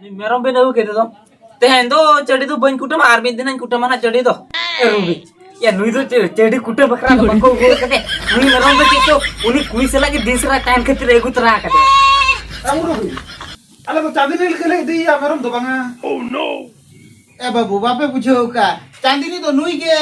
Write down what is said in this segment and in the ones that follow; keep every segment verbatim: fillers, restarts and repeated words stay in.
ᱢᱮᱨᱚᱢ ᱵᱮᱱ ᱟᱹᱜᱩ ᱠᱮᱫᱮ ᱫᱚ᱾ ᱛᱮᱦᱮᱧ ᱫᱚ ᱪᱟᱹᱰᱤ ᱫᱚ ᱵᱟᱹᱧ ᱠᱩᱴᱟᱹᱢᱟ, ᱟᱨ ᱢᱤᱫ ᱫᱤᱱ ᱦᱟᱸᱜ ᱠᱩᱴᱟᱹᱢᱟ ᱱᱟᱜ ᱪᱟᱹᱰᱤ ᱫᱚ᱾ ᱮ ᱨᱩᱵᱤ, ᱭᱟ, ᱱᱩᱭ ᱫᱚ ᱪᱟᱹ-, ᱪᱟᱹᱰᱤ ᱠᱩᱴᱟᱹᱢ ᱵᱟᱠᱷᱨᱟ ᱫᱚ ᱵᱟᱠᱚ ᱟᱹᱜᱩ ᱟᱠᱟᱫᱮ᱾ ᱱᱩᱭ ᱢᱮᱨᱚᱢ ᱫᱚ ᱪᱮᱫ ᱪᱚ ᱩᱱᱤ ᱠᱩᱲᱤ ᱥᱟᱞᱟᱜ ᱜᱮ ᱫᱤᱱ ᱥᱟᱨᱟ ᱛᱟᱦᱮᱱ ᱠᱷᱟᱹᱛᱤᱨ ᱮ ᱟᱹᱜᱩ ᱛᱚᱨᱟ ᱟᱠᱟᱫᱮᱭᱟ᱾ ᱮ ᱨᱩᱵᱤ, ᱟᱞᱮ ᱫᱚ ᱪᱟᱸᱫᱤᱱᱤ ᱞᱮᱠᱟ ᱞᱮ ᱤᱫᱤᱭᱮᱭᱟ, ᱢᱮᱨᱚᱢ ᱫᱚ ᱵᱟᱝᱟ᱾ ᱮ ᱵᱟᱹᱵᱩ, ᱵᱟᱯᱮ ᱵᱩᱡᱷᱟᱹᱣ ᱟᱠᱟᱫ? ᱪᱟᱸᱫᱤᱱᱤ ᱫᱚ ᱱᱩᱭ ᱜᱮ᱾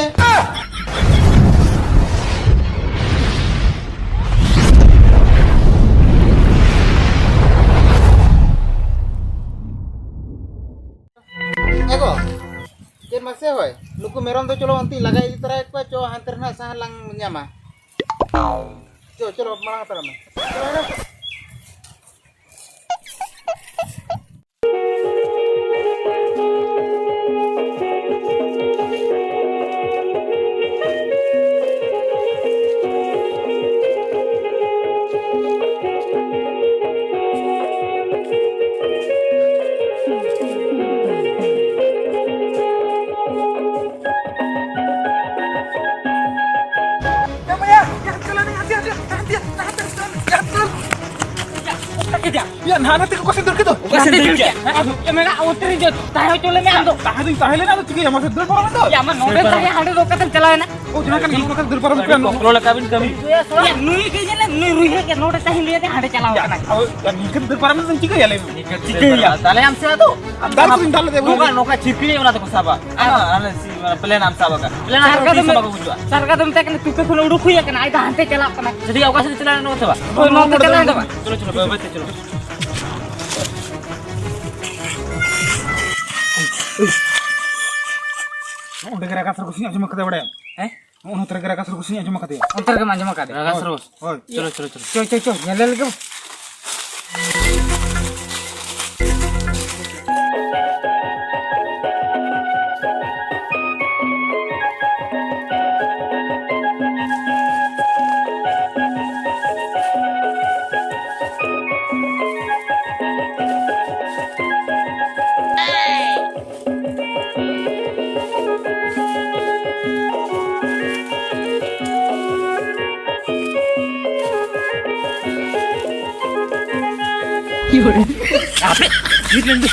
ᱮ ᱜᱚ, ᱪᱮᱫ ᱢᱟᱥᱮ ᱦᱳᱭ, ᱱᱩᱠᱩ ᱢᱮᱨᱚᱢ ᱫᱚ ᱪᱚᱞᱚ ᱚᱱᱛᱮᱧ ᱞᱟᱜᱟ ᱤᱫᱤ ᱛᱚᱨᱟᱭᱮᱫ ᱠᱚᱣᱟ, ᱪᱚ ᱦᱟᱱᱛᱮ ᱨᱮ ᱱᱟᱜ ᱥᱟᱦᱟᱱ ᱞᱟᱝ ᱧᱟᱢᱟ᱾ ᱪᱚ, ᱪᱚᱞᱚ, ᱢᱟᱲᱟᱝ ᱦᱟᱛᱟᱲᱚᱜ ᱢᱮ᱾ ᱭᱟ, ᱱᱟᱦᱟᱜ ᱱᱟᱛᱮ ᱠᱚ ᱥᱮᱱ ᱫᱟᱹᱲ ᱠᱮᱫ ᱫᱚ᱾ ᱚᱠᱟ ᱥᱮᱱ ᱫᱟᱹᱲ ᱠᱮᱫ? ᱦᱮᱸ? ᱮ, ᱢᱮᱱᱟᱜ, ᱚᱱᱛᱮ ᱨᱮ ᱡᱚ-, ᱛᱟᱦᱮᱸ ᱦᱚᱪᱚ ᱞᱮ ᱢᱮ ᱟᱢ ᱫᱚ᱾ ᱛᱟᱦᱮᱸ ᱫᱚᱧ ᱛᱟᱦᱮᱸ ᱞᱮᱱᱟ, ᱟᱫᱚ ᱪᱤᱠᱟᱹᱭᱟᱢ? ᱢᱟᱥᱮ ᱫᱟᱹᱲ ᱯᱟᱨᱚᱢ ᱮᱱ ᱫᱚ᱾ ᱭᱟ, ᱢᱟ ᱱᱚᱰᱮ ᱛᱟᱦᱮᱸ, ᱦᱟᱸᱰᱮ ᱫᱚ ᱚᱠᱟᱛᱮᱢ ᱪᱟᱞᱟᱣ ᱮᱱᱟ? ᱚ, ᱡᱟᱦᱟᱸ ᱠᱟᱱ ᱜᱮ, ᱱᱚᱝᱠᱟ ᱫᱟᱹᱲ ᱯᱟᱨᱚᱢ ᱠᱟᱱᱟ᱾ ᱠᱚᱠᱞᱚ ᱞᱮᱠᱟ ᱵᱤᱱ ᱠᱟᱹᱢᱤ᱾ ᱭᱟ, ᱱᱩᱭ ᱜᱮ ᱧᱮᱞᱮᱢ, ᱱᱩᱭ ᱨᱩᱭ ᱦᱮᱡ ᱠᱟᱱᱟ, ᱱᱚᱰᱮ ᱛᱟᱦᱮᱸ ᱞᱟᱹᱭ ᱛᱮ ᱦᱟᱸᱰᱮ ᱪᱟᱞᱟᱣ ᱠᱟᱱᱟᱭ᱾ ᱟᱫᱚ, ᱭᱟ, ᱱᱤᱝᱠᱟᱹ ᱫᱟᱹᱲ ᱯᱟᱨᱚᱢ ᱮᱱ ᱫᱚ ᱪᱤᱠᱟᱹᱭᱟ, ᱞᱟᱹᱭ ᱢᱮ? ᱪᱤᱠᱟᱹᱭᱟ? ᱫᱟᱞᱮ ᱟᱢ ᱥᱮ ᱟᱫᱚ? ᱫᱟᱞ ᱠᱚᱫᱚᱧ ᱫᱟᱞ ᱞᱮᱫᱮ ᱱᱚᱝᱠᱟ, ᱵᱟᱹᱵᱩ᱾ ᱱᱚᱝᱠᱟ ᱪᱷᱤᱯᱤ ᱚᱱᱟ ᱫᱚᱠᱚ ᱥᱟᱵᱟ᱾ ᱟᱢ, ᱟᱢ, ᱟᱢ, ᱯᱞᱮᱱ ᱟᱢ ᱥᱟᱵ ᱟᱠᱟᱫ᱾ ᱯᱞᱮᱱ ᱟᱢ ᱥᱟᱨᱠᱟ ᱫᱚ ᱥᱟᱵ ᱢᱮ-, ᱟᱠᱚ ᱵᱩᱡᱩᱜᱼᱟ᱾ ᱥᱟᱨᱠᱟ ᱫᱚ ᱢᱮᱛᱟᱭ ᱠᱟᱱᱟ, ᱛᱩᱠᱟᱹ ᱠᱷᱚᱱ ᱩᱰᱩᱠ ᱦᱩᱭ ᱟᱠᱟᱱᱟ, ᱟᱡ ᱫᱚ ᱦᱟᱱᱛᱮ ᱪᱟᱞᱟᱜ ᱠᱟᱱᱟ᱾ ᱡᱩᱫᱤ ᱚᱠᱟ ᱥᱮᱫ ᱪᱟᱞᱟᱜ ᱱᱚᱣᱟ ᱥᱟᱵᱟ᱾ ᱦᱳᱭ, ᱱᱚᱣᱟ ᱛᱮ ᱪᱟᱞᱟᱜ ᱫᱚ ᱵᱟᱝ᱾ ᱪᱚᱞᱚ, ᱪᱚᱞᱚ, ᱵᱟᱹᱭ ᱵᱟᱹᱭ ᱛᱮ ᱪᱚᱞᱚ᱾ ᱚᱸᱰᱮ ᱜᱮ ᱨᱟᱜᱟ ᱥᱟᱨ ᱠᱚ ᱥᱤᱧ ᱟᱸᱡᱚᱢ ᱟᱠᱟᱫᱟ, ᱵᱟᱲᱟᱭᱟᱢ? ᱦᱮᱸ? ᱚᱱᱟ ᱛᱟᱨᱟ ᱜᱮ ᱨᱟᱜᱟ ᱥᱟᱨ ᱠᱚ ᱥᱤᱧ ᱟᱸᱡᱚᱢ ᱟᱠᱟᱫᱮᱭᱟ᱾ ᱚᱱᱛᱮ ᱨᱮᱜᱮᱢ ᱟᱸᱡᱚᱢ ᱟᱠᱟᱫᱮᱭᱟ? ᱨᱟᱜᱟ ᱥᱟᱨ ᱠᱚ᱾ ᱦᱳᱭ᱾ ᱪᱚᱞᱚ, ᱪᱚᱞᱚ, ᱪᱚᱞᱚ᱾ ᱪᱚ, ᱪᱚ, ᱪᱚ, ᱧᱮᱞ ᱞᱮᱜᱮ᱾ ᱛᱷᱤᱨ ᱞᱮᱱ ᱫᱚ᱾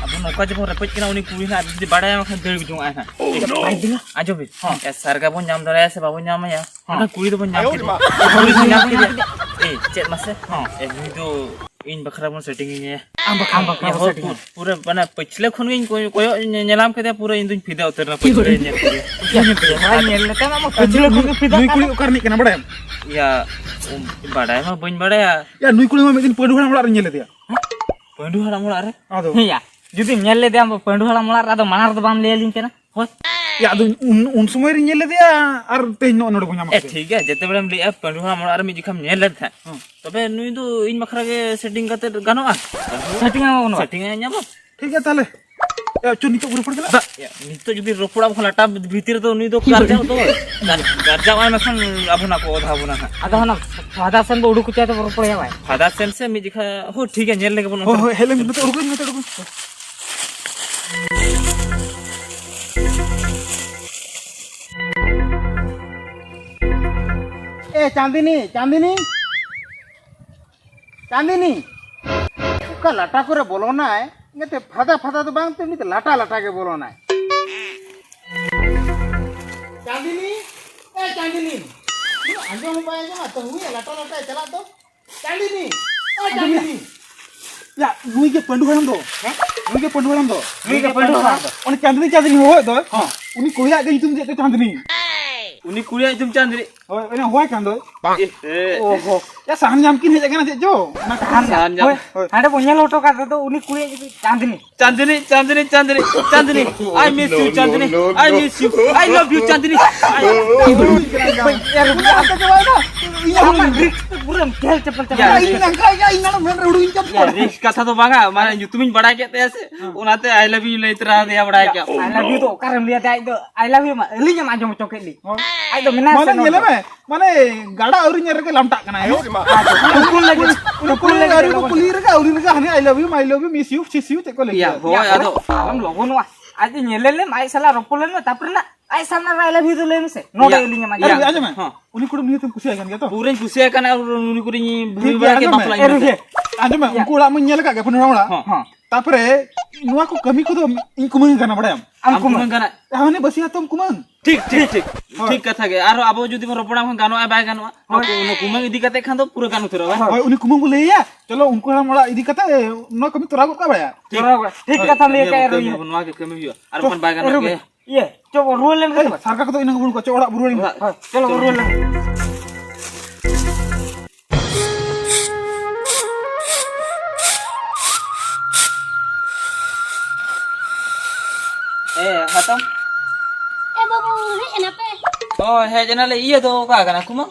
ᱟᱵᱚ ᱱᱚᱝᱠᱟ ᱡᱮᱵᱚᱱ ᱨᱮᱯᱮᱡ ᱠᱟᱱᱟ, ᱩᱱᱤ ᱠᱩᱲᱤ ᱦᱟᱸᱜ ᱡᱩᱫᱤ ᱵᱟᱲᱟᱭᱟ, ᱵᱟᱠᱷᱟᱱ ᱫᱟᱹᱲ ᱡᱚᱝ ᱟᱭ ᱦᱟᱸᱜ᱾ ᱵᱟᱭ ᱫᱤᱱᱟ᱾ ᱟᱸᱡᱚᱢ ᱵᱤᱱ᱾ ᱦᱮᱸ᱾ ᱮ, ᱥᱟᱨᱜᱟ ᱵᱚᱱ ᱧᱟᱢ ᱫᱟᱲᱮᱭᱟᱭᱟ ᱥᱮ ᱵᱟᱵᱚᱱ ᱧᱟᱢᱮᱭᱟ? ᱦᱮᱸ᱾ ᱚᱱᱟ ᱠᱩᱲᱤ ᱫᱚᱵᱚᱱ ᱧᱟᱢ ᱠᱮᱫᱮᱭᱟ᱾ ᱠᱩᱲᱤ ᱫᱚᱵᱚᱱ ᱧᱟᱢ ᱠᱮᱫᱮᱭᱟ᱾ ᱮ, ᱪᱮᱫ ᱢᱟᱥᱮ? ᱦᱮᱸ᱾ ᱮ, ᱱᱩᱭ ᱫᱚ ᱤᱧ ᱵᱟᱠᱷᱨᱟ ᱵᱚᱱ setting ᱤᱧᱟᱹ᱾ ᱟᱢ ᱵᱟᱠᱷᱨᱟ ᱵᱚᱱ ᱮ, ᱦᱳᱭ, setting ᱤᱧᱟᱹ᱾ ᱯᱩ-, ᱯᱩᱨᱟᱹ ᱢᱟᱱᱮ ᱯᱟᱹᱪᱷᱞᱟᱹ ᱠᱷᱚᱱ ᱜᱤᱧ ᱠᱚᱭ-, ᱠᱚᱭᱚᱜ ᱧᱮ-, ᱧᱮᱞᱟᱢ ᱠᱮᱫᱮᱭᱟ, ᱯᱩᱨᱟᱹ ᱤᱧ ᱫᱩᱧ ᱯᱷᱤᱫᱟ ᱩᱛᱟᱹᱨ ᱮᱱᱟ ᱯᱟᱹᱪᱷᱞᱟᱹ ᱧᱮᱞ ᱠᱮᱫᱮᱭᱟ᱾ ᱧᱮᱞ ᱠᱮᱫᱮᱭᱟ᱾ ᱦᱮᱸ, ᱧᱮᱞ ᱞᱮᱠᱷᱟᱱ ᱟᱢ ᱯᱟᱹᱪᱷᱞᱟᱹ ᱠᱷᱚᱱ ᱜᱮ ᱯᱷᱤᱫᱟ ᱱᱩᱭ ᱠᱩᱲᱤ ᱠᱟᱱᱟ᱾ ᱚᱠᱟ ᱨᱤᱱᱤᱡ ᱠᱟᱱᱟ ᱵᱟᱲᱟᱭᱟᱢ? ᱭᱟ, ᱩᱢ, ᱵᱟᱰᱟᱭ ᱢᱟ ᱵᱟᱹᱧ ᱵᱟᱰᱟᱭᱟ᱾ ᱭᱟ, ᱱᱩᱭ ᱠᱩᱲᱤ ᱢᱟ ᱢᱤᱫ ᱫᱤᱱ ᱯᱟᱹᱰᱩ ᱦᱟᱲᱟᱢ ᱚᱲᱟᱜ ᱨᱤᱧ ᱧᱮᱞ ᱞᱮᱫᱮᱭᱟ᱾ ᱯᱟᱹᱰᱩ ᱦᱟᱲᱟᱢ ᱚᱲᱟᱜ ᱨᱮ? ᱟᱫᱚ? ᱦᱮᱸ ᱭᱟ, ᱡᱩᱫᱤᱢ ᱧᱮᱞ ᱞᱮᱫᱮᱭᱟ ᱟᱢ ᱯᱟᱹᱰᱩ ᱦᱟᱲᱟᱢ ᱚᱲᱟᱜ ᱨᱮ, ᱟᱫᱚ ᱢᱟᱲᱟᱝ ᱨᱮᱫᱚ ᱵᱟᱢ ᱞᱟᱹᱭ ᱟᱹᱞᱤᱧ ᱠᱟᱱᱟ᱾ ᱦᱳᱭ᱾ ᱭᱟ, ᱟᱫᱚ ᱩᱱ, ᱩᱱ ᱥᱚᱢᱚᱭ ᱨᱤᱧ ᱧᱮᱞ ᱞᱮᱫᱮᱭᱟ, ᱟᱨ ᱛᱮᱦᱮᱧ ᱱᱚᱜᱼᱚ ᱱᱚᱰᱮ ᱵᱚᱱ ᱧᱟᱢ ᱮ, ᱠᱮᱫᱮᱭᱟ᱾ ᱴᱷᱤᱠ ᱜᱮᱭᱟ, ᱡᱮᱛᱮ ᱵᱮᱲᱮᱢ ᱞᱟᱹᱭᱮᱜᱼᱟ ᱯᱟᱹᱰᱩ ᱦᱟᱲᱟᱢ ᱚᱲᱟᱜ ᱨᱮ ᱢᱤᱫ ᱡᱚᱠᱷᱟᱢ ᱧᱮᱞ ᱞᱮᱫ ᱛᱟᱦᱮᱸᱫ, ᱦᱮᱸ᱾ ᱛᱚᱵᱮ ᱱᱩᱭ ᱫᱚ ᱤᱧ ᱵᱟᱠᱷᱨᱟ ᱜᱮ setting ᱠᱟᱛᱮ ᱜᱟᱱᱚᱜᱼᱟ? Setting ᱟᱢᱟ ᱵᱚᱱ᱾ Setting ᱟᱭ ᱧᱟᱢᱟ᱾ ᱴᱷᱤᱠ ᱜᱮᱭᱟ ᱛᱟᱦᱞᱮ᱾ ᱭᱟ, ᱪᱚ ᱱᱤᱛᱚᱜ ᱵᱚᱱ ᱨᱚᱯᱚᱲ ᱠᱟᱱᱟ᱾ ᱵᱟ, ᱭᱟ, ᱱᱤᱛᱚᱜ ᱡᱩᱫᱤ ᱨᱚᱯᱚᱲᱟ ᱵᱟᱠᱷᱟᱱ ᱞᱟᱴᱟ ᱵᱷᱤᱛᱤᱨ ᱨᱮᱫᱚ ᱩᱱᱤ ᱫᱚ ᱜᱟᱨᱡᱟᱣ ᱫᱚ᱾ ᱜᱟᱨ-, ᱜᱟᱨᱡᱟᱣ ᱟᱭ ᱢᱮᱠᱷᱟᱱ ᱟᱵᱚ ᱱᱟ ᱠᱚ ᱚᱫᱷᱟ ᱵᱚᱱᱟ ᱦᱟᱸᱜ᱾ ᱟᱫᱚ ᱦᱟᱱᱟ ᱯᱷᱟᱫᱟ ᱥᱮᱱ ᱵᱚ ᱩᱰᱩᱠ ᱦᱚᱪᱚᱭᱟ ᱛᱚ ᱨᱚᱯᱚᱲ ᱦᱩᱭᱩᱜᱼᱟ ᱵᱷᱟᱭ᱾ ᱯᱷᱟᱫᱟ ᱥᱮᱱ ᱥᱮ ᱢᱤᱫ ᱡᱚᱠᱷᱟ, ᱦᱳ, ᱴᱷᱤᱠ ᱜᱮᱭᱟ, ᱧᱮᱞ ᱞᱮᱜᱮ ᱵᱚᱱ ᱦᱳᱭ, ᱚᱱᱛᱮ᱾ ᱦᱳᱭ, ᱦᱮᱡ ᱞᱮᱱ ᱜᱮ, ᱱᱚᱛᱮ ᱩᱰᱩᱠ ᱞᱮᱱ, ᱱᱚᱛᱮ ᱩᱰᱩᱠ ᱞᱮᱱ᱾ ᱮ ᱪᱟᱸᱫᱤᱱᱤ, ᱪᱟᱸᱫᱤᱱᱤ, ᱪᱟᱸᱫᱤᱱᱤ, ᱚᱠᱟ ᱞᱟᱴᱟ ᱠᱚᱨᱮ ᱵᱚᱞᱚᱱᱟᱭ? ᱱᱚᱛᱮ ᱯᱷᱟᱫᱟ ᱯᱷᱟᱫᱟ ᱫᱚ ᱵᱟᱝ, ᱛᱮ ᱩᱱᱤ ᱫᱚ ᱞᱟᱴᱟ ᱞᱟᱴᱟ ᱜᱮ ᱵᱚᱞᱚᱱᱟᱭ᱾ ᱪᱟᱸᱫᱤᱱᱤ, ᱮ ᱪᱟᱸᱫᱤᱱᱤ, ᱟᱸᱡᱚᱢ ᱦᱚᱸ ᱵᱟᱭ ᱟᱸᱡᱚᱢᱟ, ᱛᱟᱹᱦᱩᱭᱟ ᱞᱟᱴᱟ ᱞᱟᱴᱟᱭ ᱪᱟᱞᱟᱜ ᱫᱚ᱾ ᱪᱟᱸᱫᱤᱱᱤ, ᱮ ᱪᱟᱸᱫᱤᱱᱤ᱾ ᱭᱟ, ᱱᱩᱭ ᱜᱮ ᱯᱟᱹᱰᱩ ᱦᱟᱲᱟᱢ ᱫᱚ᱾ ᱦᱮᱸ? ᱱᱩᱭ ᱜᱮ ᱯᱟᱹᱰᱩ ᱦᱟᱲᱟᱢ ᱫᱚ᱾ ᱱᱩᱭ ᱜᱮ ᱯᱟᱹᱰᱩ ᱦᱟᱲᱟᱢ ᱫᱚ᱾ ᱩᱱᱤ ᱪᱟᱸᱫᱤᱱᱤ, ᱪᱟᱸᱫᱤᱱᱤ ᱦᱚᱦᱚᱭᱮᱫ ᱫᱚᱭ᱾ ᱦᱮᱸ᱾ ᱩᱱᱤ ᱠᱩᱲᱤᱭᱟᱜ ᱜᱮ ᱧᱩᱛᱩᱢ ᱪᱮᱫ ᱛᱟᱭ? ᱪᱟᱸᱫᱤᱱᱤ᱾ ᱩᱱᱤ ᱠᱩᱲᱤᱭᱟᱜ ᱧᱩᱛᱩᱢ ᱪᱟᱸᱫᱤᱱᱤ᱾ ᱦᱳᱭ, ᱚᱱᱮ ᱦᱚᱦᱚᱭ ᱠᱟᱱ ᱫᱚᱭ᱾ ᱮ, ᱮ᱾ ᱚᱦᱚ᱾ ᱭᱟ, ᱥᱟᱦᱟᱱ ᱧᱟᱢ ᱠᱤᱱ ᱦᱮᱡ ᱟᱠᱟᱱᱟ ᱪᱮᱫ ᱪᱚ? ᱚᱱᱟ ᱠᱟᱛᱷᱟ᱾ ᱥᱟᱦᱟᱱ ᱧᱟᱢ᱾ ᱦᱳᱭ, ᱦᱳᱭ᱾ ᱦᱟᱸᱰᱮ ᱵᱚᱱ ᱧᱮᱞ ᱦᱚᱴᱚ ᱠᱟᱜ ᱨᱮᱫᱚ ᱩᱱᱤ ᱠᱩᱲᱤᱭᱟᱜ ᱧᱩᱛᱩᱢ ᱪᱟᱸᱫᱤᱱᱤ᱾ ᱪᱟᱸᱫᱤᱱᱤ, ᱪᱟᱸᱫᱤᱱᱤ, ᱪᱟᱸᱫᱤᱱᱤ, ᱪᱟᱸᱫᱤᱱᱤ, I miss you, ᱪᱟᱸᱫᱤᱱᱤ, I miss you, I love you, ᱪᱟᱸᱫᱤᱱᱤ᱾ ᱤᱧᱟᱜ ᱦᱚᱸ ᱨᱤᱥᱠ ᱯᱩᱨᱟᱹᱢ ᱠᱷᱮᱞ ᱪᱟᱯᱟᱞ ᱪᱟᱵᱟ ᱭᱟ, ᱠᱮᱫᱟ᱾ ᱨᱤᱥᱠ᱾ ᱤᱧ ᱱᱚᱝᱠᱟ, ᱤᱧ ᱱᱚᱝᱠᱟ, ᱤᱧ ᱱᱚᱝᱠᱟ ᱦᱩᱰᱩᱧ ᱪᱟᱯᱟᱞ᱾ ᱭᱟ, ᱨᱤᱥᱠ ᱠᱟᱛᱷᱟ ᱫᱚ ᱵᱟᱝᱟ, ᱢᱟᱱᱮ ᱧᱩᱛᱩᱢᱤᱧ ᱵᱟᱲᱟᱭ ᱠᱮᱫ ᱛᱟᱭᱟ ᱥᱮ, ᱦᱮᱸ᱾ ᱚᱱᱟᱛᱮ I love you ᱞᱟᱹᱭ ᱛᱚᱨᱟ ᱟᱫᱮᱭᱟ, ᱵᱟᱲᱟᱭ ᱠᱮᱫ᱾ I love you ᱫᱚ ᱚᱠᱟᱨᱮᱢ ᱞᱟᱹᱭ ᱟᱫᱮᱭᱟ? ᱟᱡ ᱫᱚ I love you ᱢᱟ ᱟᱹᱞᱤᱧ ᱮᱢ ᱟᱸᱡᱚᱢ ᱦᱚᱪᱚ ᱠᱮᱫ ᱞᱤᱧ᱾ ᱦᱳᱭ᱾ ᱟᱡ ᱫᱚ ᱢᱮᱱᱟᱭᱟ ᱢᱟᱱᱮ ᱥᱮ ᱧᱮᱞᱮ ᱱᱚᱰᱮ? ᱢᱮ, ᱢᱟᱱᱮ ᱜᱟᱰᱟ ᱟᱹᱣᱨᱤ ᱧᱮᱞ ᱨᱮᱜᱮ ᱞᱟᱢᱴᱟᱜ ᱠᱟᱱᱟᱭ᱾ ᱛᱩᱯᱩᱱ ᱞᱟᱹᱜᱤᱫ, ᱩᱱᱤ ᱛᱩᱯᱩᱱ ᱠᱩᱞᱤ ᱞᱟᱹᱜᱤᱫ ᱟᱹᱣᱨᱤ ᱠᱚ ᱞᱚᱜᱚᱱ᱾ ᱠᱩᱞᱤ ᱨᱮᱜᱮ, ᱟᱹᱣᱨᱤ ᱨᱮᱜᱮ ᱦᱟᱱᱮ I love you, my love you, miss you, sis you ᱪᱮᱫ ᱠᱚ ᱞᱟᱹᱭ ᱭᱟ, ᱜᱮᱭᱟ᱾ ᱦᱳᱭ, ᱭᱟ, ᱟᱫᱚ ᱟᱞᱚᱢ ᱞᱚᱜᱚᱱᱚᱜᱼᱟ᱾ ᱟᱡ ᱧᱮᱞᱮ ᱞᱮᱢ, ᱟᱡ ᱥᱟᱞᱟᱜ ᱨᱚᱯᱚᱲ ᱞᱮᱱ ᱢᱮ, ᱛᱟᱯᱚᱨᱮ ᱱᱟᱜ ᱟᱡ ᱥᱟᱢᱱᱟ ᱨᱮ I love you ᱫᱚ ᱞᱟᱹᱭ ᱢᱮᱥᱮ, ᱱᱚᱰᱮ ᱤᱭᱟ, ᱟᱹᱞᱤᱧ ᱟᱢᱟᱜ ᱤᱭᱟ᱾ ᱧᱮᱞ ᱟᱸᱡᱚᱢ ᱢᱮ᱾ ᱦᱚᱸ᱾ ᱩᱱᱤ ᱠᱩᱲᱤ ᱱᱤᱭᱟᱹ ᱛᱮᱢ ᱠᱩᱥᱤᱭᱟᱭ ᱠᱟᱱ ᱜᱮᱭᱟ ᱛᱚ? ᱯᱩᱨᱟᱹᱧ ᱠᱩᱥᱤᱭᱟᱭ ᱠᱟᱱᱟ, ᱟᱨ ᱩᱱᱤ ᱠᱩᱲᱤ ᱵᱷᱟᱹᱜᱤ ᱴᱷᱤᱠ ᱵᱟᱲᱟ ᱜᱮᱭᱟ, ᱜᱮ ᱟᱸᱡᱚᱢ ᱢᱮ᱾ ᱵᱟᱯᱞᱟ ᱮ, ᱤᱧ ᱨᱩᱦᱤ, ᱢᱮᱱᱛᱮ᱾ ᱟᱸᱡᱚᱢ ᱢᱮ, ᱤᱭᱟ᱾ ᱩᱱᱠᱩ ᱚᱲᱟᱜ ᱢᱟᱧ ᱧᱮᱞ ᱟᱠᱟᱫ ᱜᱮᱭᱟ, ᱯᱩᱱ ᱦᱚᱲ ᱚᱲᱟᱜ᱾ ᱦᱚᱸ᱾ ᱦᱚᱸ᱾ ᱛᱟᱯᱚᱨᱮ ᱱᱚᱣᱟ ᱠᱚ ᱠᱟᱹᱢᱤ ᱠᱚᱫᱚ ᱤᱧ ᱠᱩᱢᱟᱹᱝ ᱠᱟᱱᱟ, ᱵᱟᱲᱟᱭᱟᱢ? ᱟᱢ ᱟᱢ ᱠᱩᱢᱟᱹᱝ᱾ ᱠᱩᱢᱟᱹᱝ ᱠᱟᱱᱟ᱾ ᱦᱟᱱᱮ ᱵᱟᱹᱥᱤ ᱦᱟᱛᱚᱢ ᱠᱩᱢᱟᱹᱝ᱾ ᱴᱷᱤᱠ, ᱴᱷᱤᱠ, ᱴᱷᱤᱠ᱾ ᱦᱳᱭ᱾ ᱴᱷᱤᱠ ᱠᱟᱛᱷᱟ ᱜᱮ᱾ ᱟᱨ ᱟᱵᱚ ᱡᱩᱫᱤ ᱵᱚᱱ ᱨᱚᱯᱚᱲᱟ, ᱠᱷᱟᱱ ᱜᱟᱱᱚᱜᱼᱟ, ᱵᱟᱭ ᱜᱟᱱᱚᱜᱼᱟ? ᱦᱳᱭ᱾ ᱩᱱᱠᱩ, ᱩᱱᱠᱩ ᱠᱩᱢᱟᱹᱝ ᱤᱫᱤ ᱠᱟᱛᱮ ᱠᱷᱟᱱ ᱫᱚ ᱯᱩᱨᱟᱹ ᱜᱟᱱ ᱩᱛᱟᱹᱨᱚᱜᱼᱟ, ᱵᱟᱝ? ᱦᱳᱭ, ᱩᱱᱤ ᱠᱩᱢᱟᱹᱝ ᱵᱚ ᱞᱟᱹᱭ ᱟᱭᱟ, ᱪᱚᱞᱚ ᱩᱱᱠᱩ ᱦᱟᱲᱟᱢ ᱚᱲᱟᱜ ᱤᱫᱤ ᱠᱟᱛᱮ ᱱᱚᱣᱟ ᱠᱟᱹᱢᱤ ᱛᱚᱨᱟᱣ ᱜᱚᱫ ᱠᱟᱜ ᱵᱟᱲᱟᱭᱟ᱾ ᱴᱷᱤᱠ᱾ ᱛᱚᱨᱟᱣ ᱜᱚᱫ᱾ ᱴᱷᱤᱠ ᱦᱳᱭ, ᱠᱟᱛᱷᱟᱢ ᱞᱟᱹᱭ ᱱᱤᱭᱟᱹ ᱠᱟᱜᱼᱟ, ᱵᱚ ᱨᱩᱭ᱾ ᱠᱟᱹᱢᱤ, ᱱᱚᱣᱟ ᱜᱮ ᱠᱟᱹᱢᱤ ᱦᱩᱭᱩᱜᱼᱟ᱾ ᱟᱨ ᱪᱚ, ᱵᱟᱠᱷᱟᱱ ᱵᱟᱭ ᱜᱟᱱᱚᱜ ᱨᱩᱭ᱾ ᱜᱮᱭᱟ᱾ ᱤᱭᱟᱹ, ᱪᱚ, ᱵᱚ ᱨᱩᱣᱟᱹᱲ ᱞᱮᱱ ᱜᱮ ᱮᱭ, ᱛᱚᱵᱮ᱾ ᱥᱟᱨᱠᱟ ᱠᱚᱫᱚ ᱤᱱᱟᱹ ᱜᱮ ᱵᱟᱹᱱᱩᱜ ᱠᱚᱣᱟ, ᱪᱚ, ᱚᱲᱟᱜ ᱵᱚ ᱨᱩᱣᱟᱹᱲ ᱞᱮᱱ ᱜᱮ᱾ ᱦᱳᱭ, ᱪᱚᱞᱚ, ᱵᱚ ᱨᱩᱣᱟᱹᱲ ᱞᱮᱱ ᱜᱮ᱾ ᱮ, ᱦᱟᱛᱚᱢ᱾ ᱮ ᱵᱟᱹᱵᱩ, ᱦᱮᱡ ᱮᱱᱟ ᱯᱮ? ᱦᱳᱭ, ᱦᱮᱡ ᱮᱱᱟᱞᱮ᱾ ᱤᱭᱟᱹ ᱫᱚ ᱚᱠᱟ ᱠᱟᱱᱟ ᱠᱩᱢᱟᱹᱝ?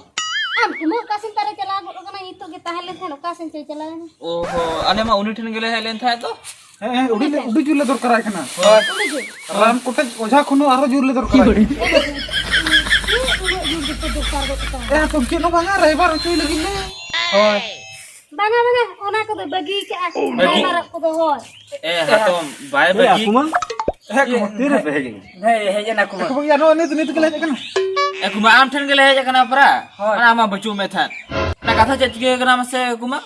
ᱟᱢ ᱠᱩᱢᱟᱹᱝ ᱚᱠᱟ ᱥᱮᱱ ᱛᱟᱞᱮ ᱪᱟᱞᱟᱣ ᱜᱚᱫ ᱟᱠᱟᱱᱟ, ᱱᱤᱛᱚᱜ ᱜᱮ ᱛᱟᱦᱮᱸ ᱞᱮᱱ ᱛᱟᱦᱮᱸᱫ, ᱚᱠᱟ ᱥᱮᱱ ᱪᱚᱭ ᱪᱟᱞᱟᱣ ᱮᱱᱟ? ᱚ ᱦᱚ, ᱟᱞᱮ ᱢᱟ ᱩᱱᱤ ᱴᱷᱮᱱ ᱜᱮᱞᱮ ᱦᱮᱡ ᱞᱮᱱ ᱛᱟᱦᱮᱸᱫ ᱫᱚ᱾ ᱦᱮᱸ, ᱦᱮᱸ, ᱩᱰᱤ ᱞᱮ, ᱩᱰᱤ ᱡᱳᱨ ᱞᱮ ᱫᱚᱨᱠᱟᱨᱟᱭ ᱠᱟᱱᱟ᱾ ᱦᱳᱭ᱾ ᱩᱰᱤ ᱡᱳᱨ? ᱨᱟᱱ ᱠᱚᱴᱮᱡ ᱚᱡᱷᱟ ᱠᱷᱚᱱ ᱦᱚᱸ ᱟᱨᱦᱚᱸ ᱡᱳᱨ ᱞᱮ ᱫᱚᱨᱠᱟᱨᱟᱭ ᱠᱟᱱᱟ᱾ ᱮ ᱵᱟᱹᱵᱩ, ᱪᱮᱫ ᱩᱱᱟᱹᱜ ᱡᱳᱨ ᱫᱚᱯᱮ ᱫᱚᱨᱠᱟᱨ ᱜᱚᱫ ᱠᱟᱱᱟ? ᱮ, ᱛᱚ ᱪᱮᱫ ᱦᱚᱸ ᱵᱟᱝᱟ, ᱨᱟᱭᱵᱟᱨ ᱦᱚᱪᱚᱭ ᱞᱟᱹᱜᱤᱫ ᱞᱮ᱾ ᱦᱳᱭ᱾ ᱵᱟᱝᱟ, ᱵᱟᱝᱟ, ᱚᱱᱟ ᱠᱚᱫᱚ ᱵᱟᱹᱜᱤ ᱠᱟᱜᱼᱟ᱾ ᱵᱟᱹᱜᱤ? ᱨᱟᱭᱵᱟᱨᱚᱜ ᱠᱚᱫᱚ, ᱦᱳᱭ᱾ ᱮ, ᱦᱟᱛᱚᱢ, ᱵᱟᱭ ᱮ, ᱵᱟᱹᱜᱤ᱾ ᱠᱩᱢᱟᱹᱝ? ᱦᱮᱸ, ᱠᱩᱢᱟᱹᱝ, ᱛᱤᱨᱮ ᱯᱮ ᱦᱮᱡ ᱮᱱᱟ? ᱦᱮᱸ, ᱦᱮᱡ ᱮᱱᱟ ᱠᱩᱢᱟᱹᱝ᱾ ᱮ, ᱠᱩᱢᱟᱹᱝ, ᱭᱟ, ᱱᱚᱜᱼᱚᱭ ᱱᱤᱛ, ᱱᱤᱛ ᱜᱮᱞᱮ ᱦᱮᱡ ᱟᱠᱟᱱᱟ᱾ ᱮ, ᱠᱩᱢᱟᱹᱝ, ᱟᱢ ᱴᱷᱮᱱ ᱜᱮᱞᱮ ᱦᱮᱡ ᱟᱠᱟᱱᱟ ᱯᱟᱨᱟ᱾ ᱦᱳᱭ᱾ ᱢᱟᱱᱮ, ᱟᱢ ᱢᱟ ᱵᱟᱹᱪᱩᱜ ᱢᱮ ᱛᱟᱦᱮᱸᱫ᱾ ᱚᱱᱟ ᱠᱟᱛᱷᱟ ᱪᱮᱫ ᱪᱤᱠᱟᱹ ᱠᱟᱱᱟ ᱢᱟᱥᱮ, ᱠᱩᱢᱟᱹᱝ?